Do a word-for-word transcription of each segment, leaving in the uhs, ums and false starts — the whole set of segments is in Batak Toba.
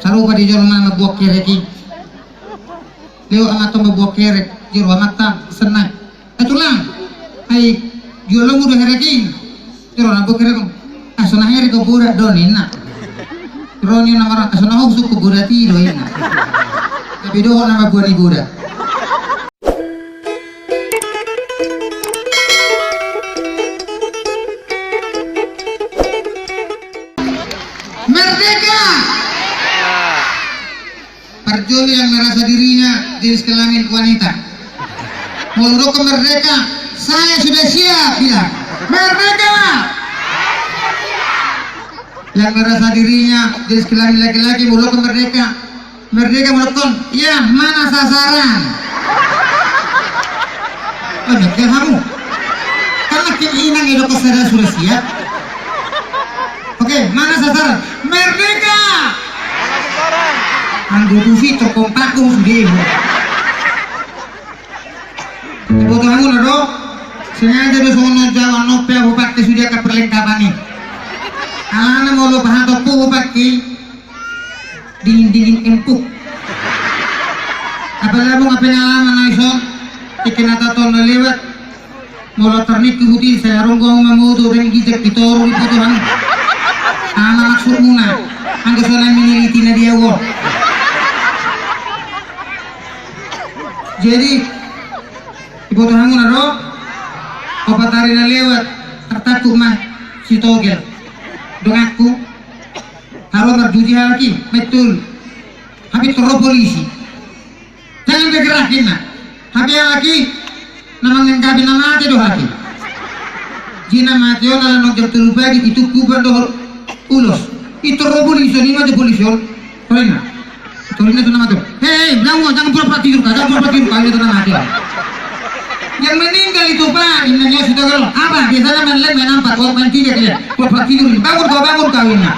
Tarupa di jolo na mambuat kerek i. Lewat amanta mambuat kerek, jolo amanta senang. Eh, tulang. Ai, jolo muda kerek i. Jolo na mambuat kerek. Ah, sonang heri ko buda do ninna. Roni na marang, ah, sonang husuk ko buda ti do ninna. Tapi do na mambuat ni buda. Merdeka! Parjolo yang merasa dirinya jenis kelamin wanita. Molo didok merdeka, saya sudah siap bilang. Merdeka! Yang merasa dirinya jenis kelamin laki-laki, molo didok merdeka. Merdeka molo didok, ya, mana sasaran? Oh, nyekel hamu. Kan nangkin inang didok sasaran sudah siap. Oke, mana sasaran? Merdeka! Anggo tusi terkompak tuh sudah. Diboto hamu na do, sengaja do songon on jawab on pe ahu pakke sude angka perlengkapan i. Alana molo pahatop hu pakke dingin-dingin empuk. Apalagi molo pengalaman na ison, tingki na taon na lewat, molo ternik kebuti saya ronggo mamutu dan gijak di toru diboto hamu. Ama maksudmuna, anggo sonang meneliti na dia wo. Jadi, diboto hamu na do, opat ari na lewat, tartangkup ma si Togel. Donganku, haru marjuji halak i, betul. Hape tor ro polisi. Jangan bergerak ninna. Hape halak i, na manganggap na mate do halak i. Jadi na mate on ala nonjol tolu pagi, itu kuban dohot ulos. Itu ro polisi on, ima tu polisi on. Tolina. Tolina tu na mate. Hei, jangan, jangan pura-pura tidur kau, jangan pura-pura tidur kau, itu na mate. Yang meninggal itu, Pak, ninna nyo si Togel. Apa? Biasanya main lem, main ampat, oh, main tiga dia. Pura-pura tidur. Bangun kau, bangun kau, ninna.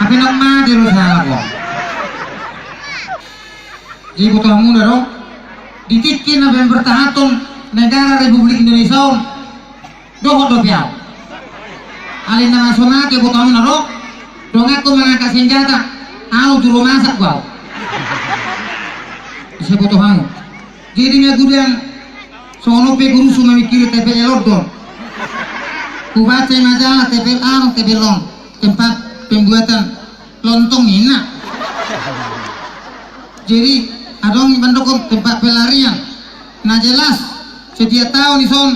Hape na mate do sahalak on. Jadi, diboto hamu na do, di tingki na pembertahaton negara Republik Indonesia on, dohot dope ahu. Alai na songon i, diboto hamu na do, donganku mangangkat senjata, ahu juru masak do ahu. Ise diboto hamu. Jadi, nga godang songon on pe gurusu mamingkiri T P L on do. Hubaca i majalah T P L on, T P L on, tempat pembuatan lontong ninna. Jadi, adong mandok on tempat pelarian. Na jelas, setiap taon ison,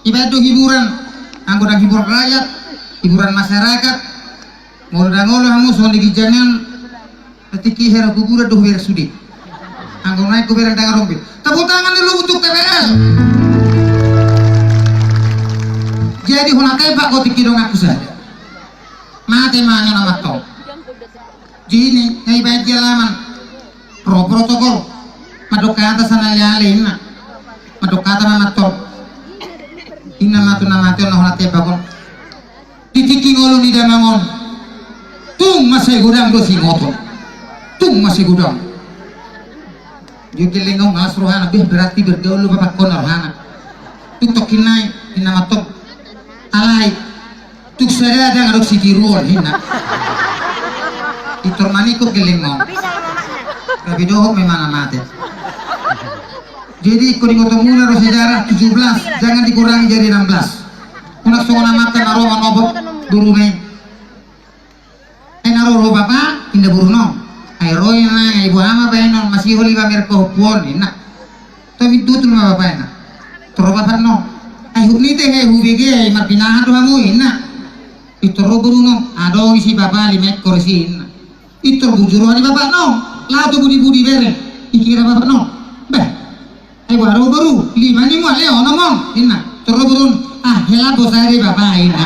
ibaen do hiburan. Anggo ndang hiburan rakyat, hiburan masyarakat. Molo ndang olo hamu songon di ginjang on, na tingki hera kuburan do hubereng sude. Anggo naeng hubereng ndang adong be. Tepuk tangan dulu untuk T P L. Jadi hona tembak ho tingki donganku sada. Mate ma ninna amanta on. Jadi, nga ibaen di alaman. Ro protokol. Mandok hata sanaleale ninna. Mandok hata ma amanta on. Ninna ma tu na mate on na hona tembak on. Di tingki ngolu ni damang on. Tung mansai godang do singot on. Tung mansai godang. Jadi leleng on las rohana, beh, berarti bergaul do bapak on rohana. Tung tongkin nai, ninna amanta on. Alai. Tung sada ndang adong sitiruon ninna. Pintor maningkot leleng on. Tapi dohot ma imana mate. Jadi, ingkon diingot hamuna do sejarah tujuh belas, jangan dikurangi jadi enam belas. Unang songon amanta na ro manopot boruna i. Ai na ro do bapa, ninna boruna on. Ai ro i nang, ai boha ma bahenon, masihol iba mereng pahompu on, ninna. Tapi tutu ma bapa ninna. Tor ro bapa ninna. Ai hut ni ite he hubege ai marpinahan do hamu ninna. Pintor ro boruna on, adong disi bapa lima ekor disi ninna. Pintor bujur roha ni bapa ninna. Laho tu budi-budi bere. Dikira bapa ninna. Bah. Ai boha do boru, lima ni mual lehon on ninna. Tor ro boru on, ah, hela bos aja deh bapa ninna.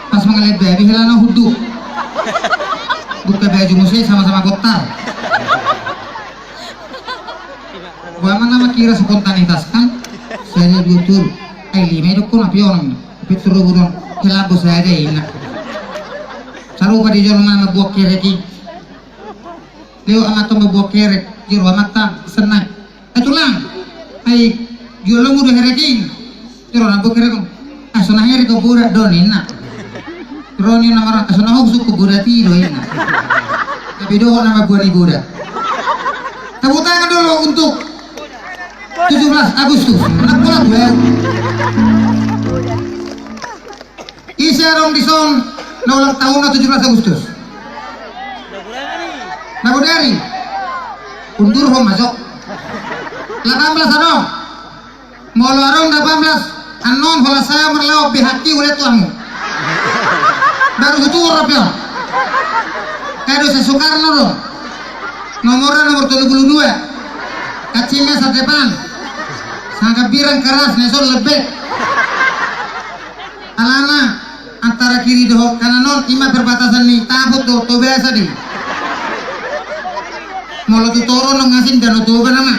Pas mangalehon babi hela na hunduk. Buka baju muse sama-sama gottar. Boha ma na mangkira spontanitas kan. Sada dua tolu. Ai lima i dokkon api onom. Tapi tor ro boru on, hela bos aja deh ninna. Sarupa di jolo na mambuat kerek i. Lewat amanta mambuat kerek, jolo amanta senang. Eh, tulang. Ai, jolo muda kerek i. Jolo na mambuat kerek on. Ah, sonang heri ko buda do ninna. Roni na marang, ah, sonang husuk ko buda ti do ninna. Idohot nama buah ni boda. Tepuk tangan dulu untuk tujuh belas Agustus. Anak bola gue. Ise adong dison na ulang tahun na tujuh belas Agustus? Na bodari. Undur ho masuk. Delapan belas adong. Molo adong delapan belas annon, holan sae marlaok be haki ulet tu hamu. Baru hutuhor ropion. Kado sesukarno do. Nomorna nomor tolu puluh dua. Kacilnya sadepan. Sangkap birang keras, nesor lebek. Alana antara kiri dohot kanan on ima perbatasan ni Taput dohot Toba Sadi. Molo tu Toro nang asing Danau Toba nama.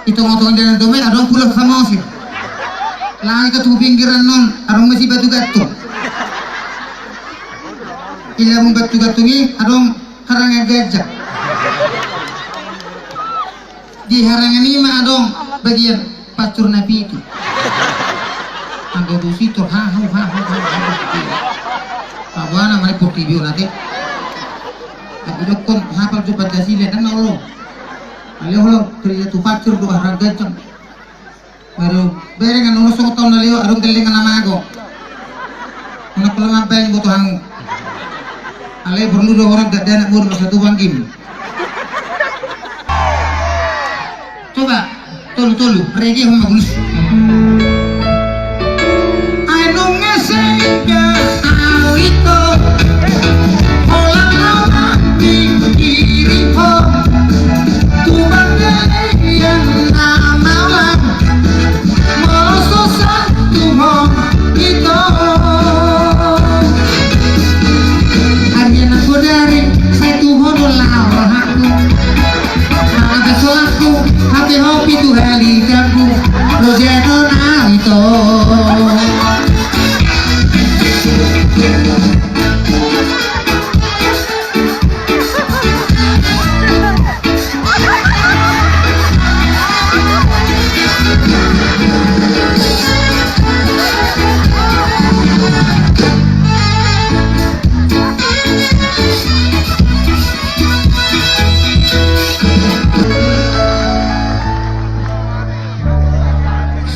Di tongotong Danau Toba adong Pulau Samosir. Laho hita tu pinggiran on adong masi Batu Gantung. Di lambung Batu Gantung i adong harangan gajah. Di harangan i ma adong bagian pancur na pitu. Anggo tusi tor hahau hahau hahau. Awana mari portibi on ate. Tapi dokkon hapal tu Pancasila dan na olo. Ale olo kerja tu pancur do harangan gajah. Baru bereng anu songon taon na lewat adong gellengan na mago. Unang pola mambaen boto hamu. Alai porlu do orang dakdanak boru masa tu banggim. Coba tolu tolu rege homa gulus. Ai nunga sega au ito. Holan au na pingkiri ho. Tu bangga ian na maulang. Molo so satuhon ito. Arnia na godari sai tuhon do laho rohangku. Mata solangku hape hopi tu hali jambu. Rojeno na ito.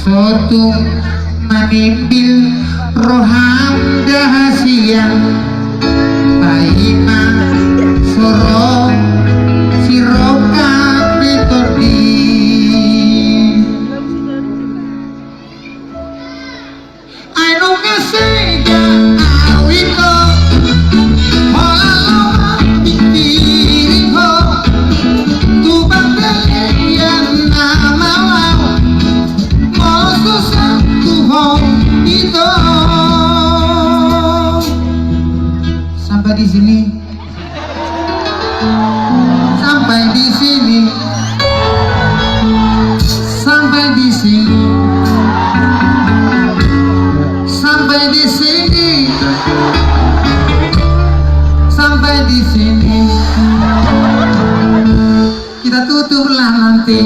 Sotung manimbil roham da hasian. Paima soro sirongkap di tondi. Ai nunga sega au ito. Holan au na pingkiri ho. Tu bangga ian na maulang. Molo so satuhon ito. Sampai di sini. Sampai di sini. Sampai di sini. Sampai di sini. Sampai di sini. Kita tutuplah nanti.